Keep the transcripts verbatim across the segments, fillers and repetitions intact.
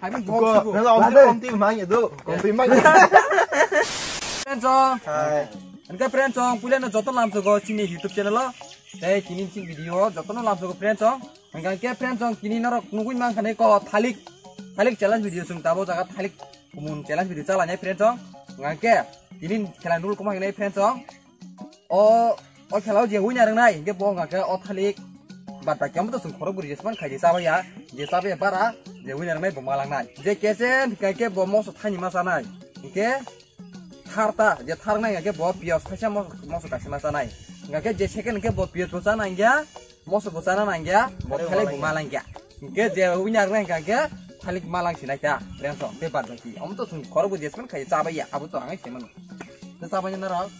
Abi Tuko, bok sugo. Nala omti, omti mangya do. Omti mangya. Friends song. Hai. Enke friends song, puila no joto lamsogo chini YouTube channel o. Tei tini chini video joto no lamsogo friends song. Enke friends song, tini norok nugui mangkha nei ko thalik. Thalik challenge video sung tabo jaga thalik kumun challenge video chala nei friends song. Enke tini khela nul kuma nei friends song. O, o khela o je winner wngnai, hingke bo wngkha khe o thalik. Bad baki omo to chwng khorok bwrwi jesman khaidi chabaiya, je chabaiya bara, je winner wngnai bo malangnai. Je kechen hingkha khe bo moso thani ma chanai. Hingke tharta, je thar wngnai hingkha khe bo piyos thaisa moso, moso kaisa ma chanai. Hingkha khe je second hingkhe bo piyos bo chana hingya, moso bo chana nangya, bo thalik bo malangya. Hingke je winner wngnai hingkha khe thalik malang sinai ta, friends song, tei bad baki. Omo to chwng khorok bwrwi jesman khaidi chabaiya, abo to ang se mano. Tei chabaini norok?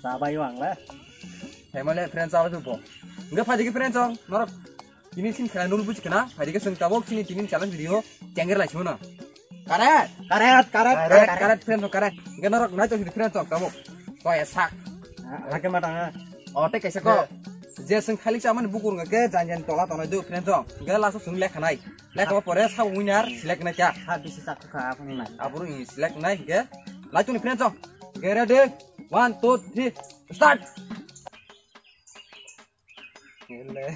Chabai o ang le. Hemale friends abo supo. Hingke phaidi khe friends song, norok tini sin khela nul buji khna, phaidi khe chwng tabok chini tini challenge video chengger lai simo na. Correct. Correct, correct, correct, correct, friends song, correct. Hingke norok nai to friends song tabok. To ya sak. Hake matang ha. O tei kaisa ko. Je chwng thalik chamani bukur hingke jan jan tola tonai do friends song. Hingke last o chwng lekha nai. Lekha pore sabo winner select nai kya. Ha bisi sak kha apni nai. Aburu select nai hingke. Lai tuni friends song. Hingke ready. One, two, three, start. Ele.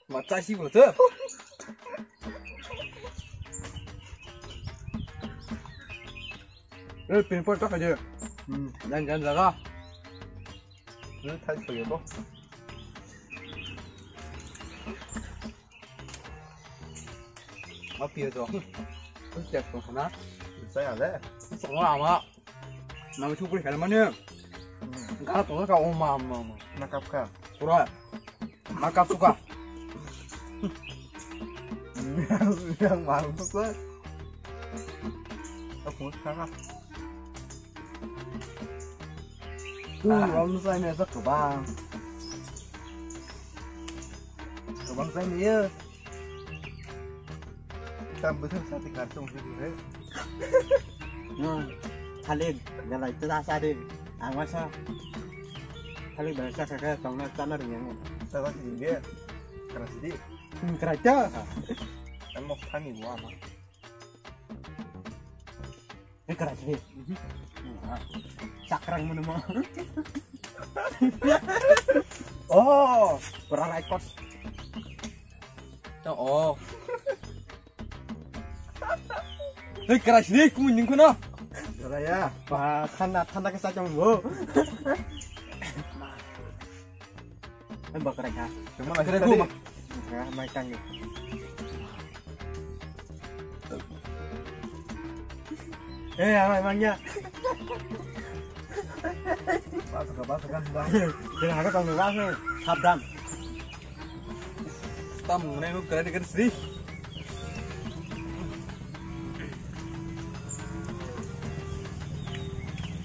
Macha si bolo tu. Eh, pin pon tak aja. Hmm, jangan, jangan jaga. Ini thai kaya bo. Apa ya tu? Terus cek tu sana. Saya ada. Semua ama. Nang sukri kala mane. Gala tongo ka o ma ma ma. Nakap ka. Pura. Nakap suka. Yang malu suka. Aku suka. Uh, om sai me sak kebang. Kebang sai me ya. Tam betul sate kartu mesti dulu. Hmm. Thalik galai tu dah sate. Ang masa. Thalik dah sate kaya tong na tanah ringan. Salah sih dia. Keras sih. Hmm, keras ya. Kan mau kami buat apa? Ini keras sih. Sakrang mana mau? Oh, pernah record. Oh. Hei, keras ni, kumu nyingkuna. Raya. Ba, thanda, thanda ke sachong bo. Hei, bakrai ha. Cuma lagi tadi. Ya, mai tang ni. Eh, amai mangya. Basuka, basuka, bang. Jangan ada tong ni, basuka. Sabdan. Tam ngunai nuk keren keren sri.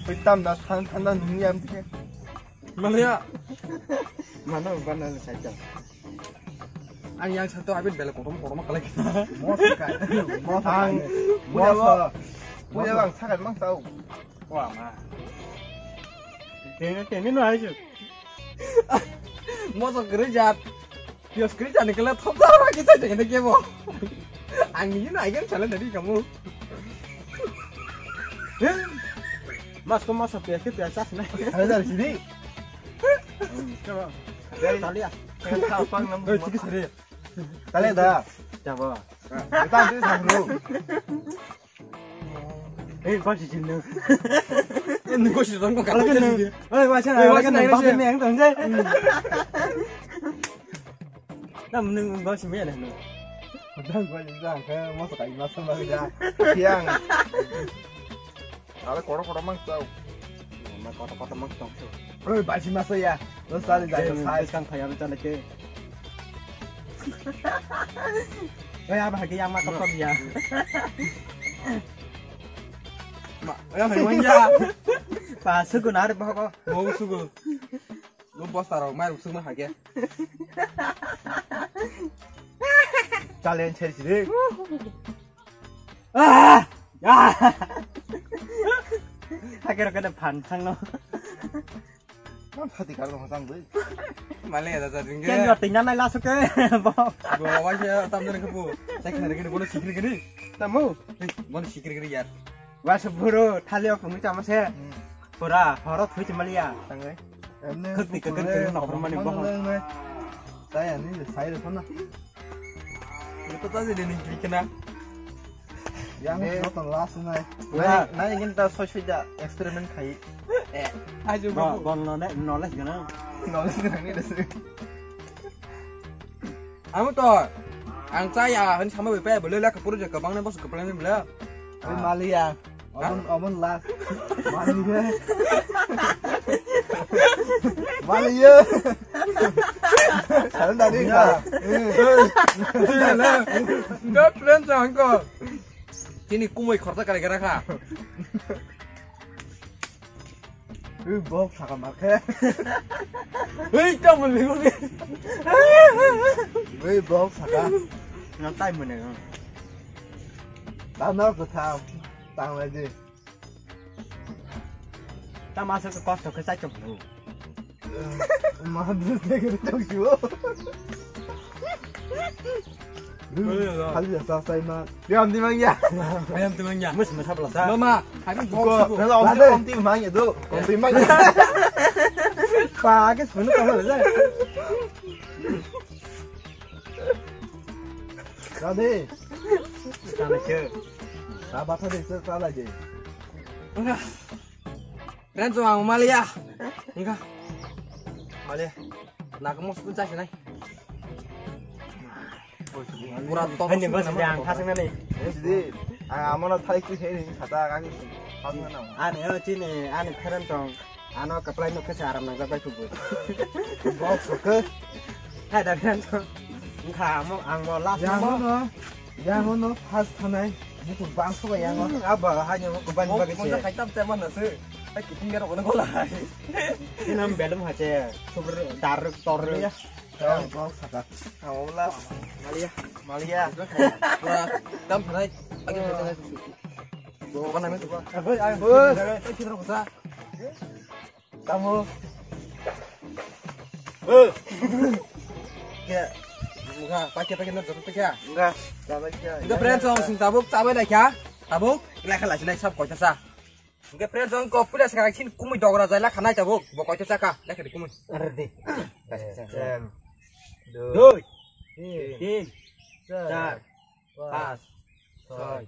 Pitam da than than da nungi am tike. Malaya. Mana bana ni saita. Ang yang satu abit bela kotom kotom kalai. Mosa kai. Mosa kai. Mosa. Puja bang sakat mang tau. Wah ma. Tene tene no ayo. Moso kwrwi jat. Piyos kwrwi jani kala thopda ba kisa jani kebo. Ang ni na aigan chala nadi kamu. Mas ko moso piyas ke piyas sas na. Ada dari sini. Coba. Dari tali ya. Kau pang nam. Oi, sikit sari. Tali dah. Coba. Kita tu sangro. Eh, kau si jindu. Ini kau si jindu. Kalau kena, eh, wajah, eh, wajah, wajah, nang, wajah, nang, nang, nang. Nam nung, kau si mana nung? Kau si jindu, kau mau sekai masa lagi ya. Siang. Ala koro koro mang tau. Ma koro koro mang tau. Oi, basi masa ya. Lo sali jai lo sai. Kang phaya lo chale ke. Oi, aba hake yang ma kosong ya. Ma, ya mai wan ya. Pa sugu na re ba ko. Mau sugu. Lo bosta rok mai sugu ma hake. Challenge chhe siri. Ah! Ah! Hakero kada phan thangno. Mam phati kar dong tang bui. Male ya da jing Ken ge. Yo tingna nai lasu ke. Bo. Bo wa se tam jani khapu. Sai khna gini bono sikri gini. Tamu. Bono sikri gini yar. Wa se buru thali o kumi chama se. Pura horo thui chimali ya. Tangai. Emne khakti khakti khakti na hormani bo. Tai ani sai de phone. Ito ta jini ni kri kena. Yang joto last nai. Nai nai gini ta soi soi da experiment khai. Eh. Ajo bo. Bon no ne knowledge gana. Knowledge gana ni desi. Amo to ang chaya hin sama bai pa bole la kapur je kabang ne bos kaplang ne bole. Oi maliya. Obon obon last. Maliya. Maliya. Saran dari ka. Dot friend angko. Chini kumui khorta kare kare kha. Ui bok saka makhe. Ui tamo ligo ni. Ui bok saka. Na tai mane. Tamo ko tha. Tang lai di. Tamo sa ko kosto ke sa chok. Ma dul te ke chok chu. Khali ya sa sai ma. Yam di mang ya. Yam di mang ya. Mus mus habla sa. Mama, habis bok. Ko na om ti mang ya do. Om ti mang ya. Pa ke sunu ka habla sa. Rade. Sana ke. Sa batha de sa la je. Friends, ang maliya. Ika. Maliya. Nak mos pun chasi nai. Pura top. Hanya bos yang khasang nani. Jadi, ang amana thai ki hei ni khata kaki. Khasang nani. Ani ano chini ani friend tong. Ano kaplai no kesa aram nang jabai kubu. Bok soke. Hai da friend tong. Ngkha amo ang mo last mo. Yang no, yang no first thanai. Buku bangso ba yang no. Aba hanya mo kuban bagi se. Mo khai tam tema na se. Hai kiting garo kono gola hai. Inam belum hache. Super daruk toruk. Ya. Bok saka. Aula. Malia. Malia. Pura tam thanai. Agi thanai. Bo kana me tu ba. Abo ai. Oi. Kita ko sa. Tamo. Eh. Kya? Mukha, pakai pakai na jatuh kya? Enggak. Enggak, friends, langsung tabuk, tabai dah kya? Tabuk, lekha lasi naik sab koita sa. Enggak, friends, ko pula sekarang sini kumui dogra jai lekha naik tabuk, bo koita sa ka, lekha di kumui. Ready. Dui. Tin. Char. Pas. Soi.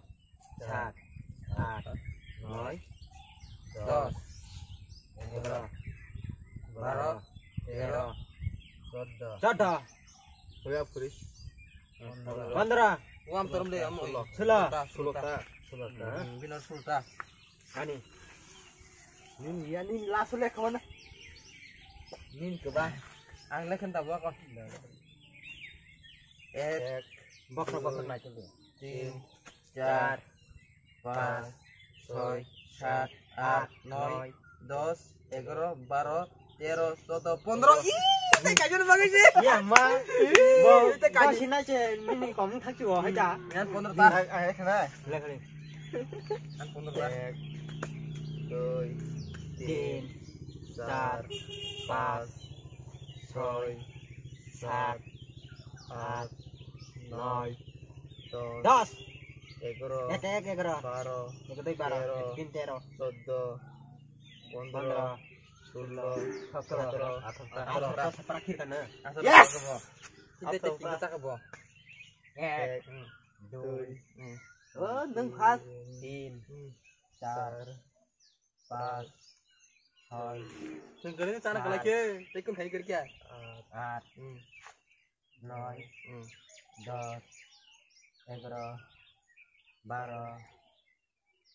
Sat. At. Noi. Dos. Egaro. Baro. Tero. Choddo. Choddo. Hoya puri. Pondro. Uam torom de amo. Sula. Sulota. Sulota. Binar sulota. Ani. Nin ya nin lasu lekha mana? Nin keba. Ang lekhan tabo ako. Ek. Boksa boksa nai chulu. Tin. Char, pas, soi, sat, at, noi, dos, egaro, baro, tero, chodo, pondro. Ih, tei kaijor bagwi se. Ya ma. Bo, tei kaijor. Bo sinai se nini kom thak chuo hai da. Yan pondro ta. Ai, ai khana. Le khani. Yan pondro ta. Ek, dui, tin, char, pas, soi, sat, at, noi, dos. Dos. Egaro. Ek, ek, egaro. Baro. Ek, dui, baro. Tero. Ek, tin, tero. Choddo. Pondro. Pondro. Sullo. Sotro. Sotro. Atharo. Atharo. Atharo. Sapra khir kana? Yes! Atharo. Ek. Dui. Hmm. Oh, nung first. Tin. Hmm. Char. Pas. Soi. Sengkali ni chana kalai ke, tekun khai kar kya? At. Hmm. Noi. Hmm. Dos. Egaro. Baro.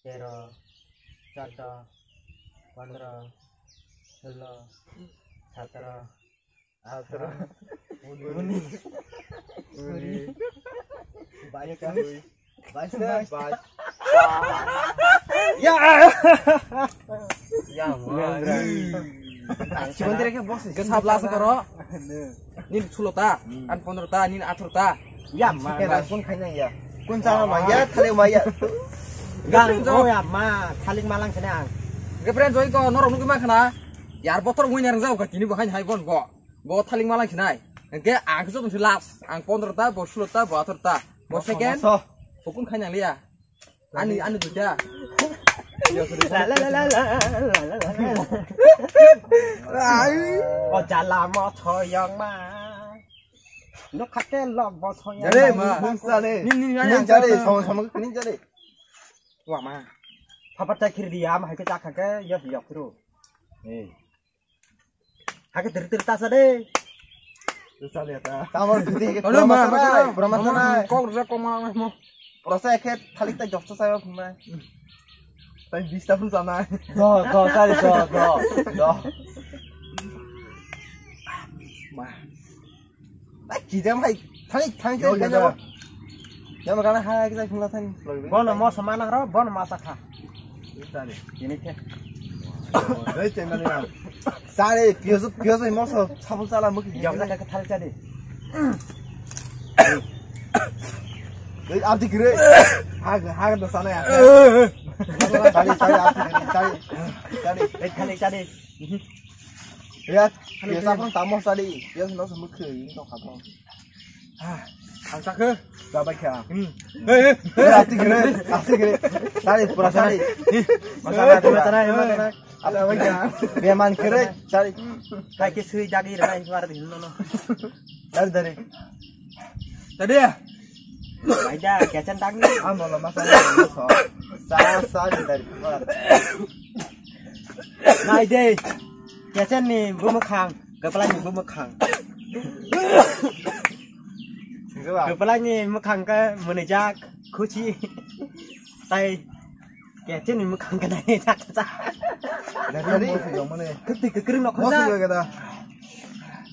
Tero. Choddo. Pondro. Solo. Sotro. Atharo. Unis. Kuri. Bais. Bais. Bais. Ya. Ya. Chibon tere ke bos. Ke sabla sa karo. Nin sulo ta, an pondro ta, nin atharo ta. Ya ma. Ke rang kun khaina ya. Kun chana ma ya, thale ma ya. Gang o ya ma, thalik malang sana. Ke friend joi ko norok nugui ma khana. Yar botor winner jao ka tini bo hain hai bon bo. Bo thaling malang sinai. Engke ang joto si last. Ang pondro ta, bo sulo ta, bo athar ta. Bo second. Hukun khai nang liya. Ani, ani duita. La, la, la, la, la, la, la, la, la. Ai. O jala mo thoyong ma. No khate lok bo thoyong. Jare ma. Ning, ning, ning, jare, sama, sama, ning jare. Wa ma. Papa ta khiri dia, ma hai ke ta kha ke, yo, yo, kru. Eh. Hake tiri tiri tasa de. Tasa de ta. Tamar gudi ke. Ano ma, ma, ma, ma, ma, kok rja kok ma, ma, ma. Pura sa ekhe thalik ta joksa sa phung na. Tai bis ta phung sa na. Do, do, sari, do, do, do. Ma. Ai, kidam hai. Thalik, thalik, yo, thalik, yo, thalik. Yo, yo. Yang makan hai kita phung la thani. Bono mo samana ro, bono masa kha. Tini khe. Ei, chenna ni ang. Sare, piyaso, piyaso, moso, sabul sala, muki. Jam na ka thal chadi. Ei, abdi gire. Hag, hag da sana ya. Chadi, chadi, abdi gire, chadi. Chadi. Ei, thal chadi. Ya, piyaso pun tamo chadi. Piyaso no muki, no khato. Ah, ang sakhe. Sabai kha. Hmm. Hey, hey, hey. Ati gre, ati gre. Sari, pura sari. Masala, masala, masala. Ati bai kha. Be man kre, sari. Kai ke sui dagi rai, suara di no, no. Dari, dari. Tadi ya? Aida, kecen dagi. Amo lo masala. Sa, sa, dari. Nai de. Kecen ni bumukhang, kepala ni bumukhang. Kepala ni mukhang ke menejak, khusi. Tai kecen ni mukhang ke nai jak jak. Dari, dari. Keti kekering nok khasa.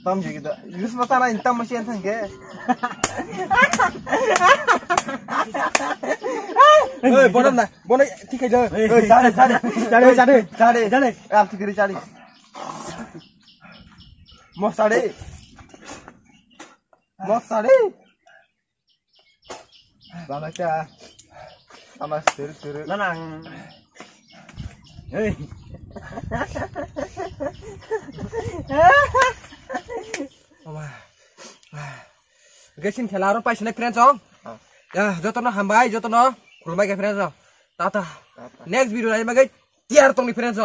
Tam je kita. Yus mata na intam masih entang ke. Hei, bodoh na. Bono thik khai do. Ei, chale, chale. Chale, chale. Chale. Chale. Am thik ri chale. Mo chale. Mo chale. Bana cha. Ama sir sir. Nanang. Hey. Ama. Gasin khela aro paisina friends ong. Ya, jotono hambai, jotono khulumbai ke friends ong. Tata. Next video lai magai. Tiar tongni friends o.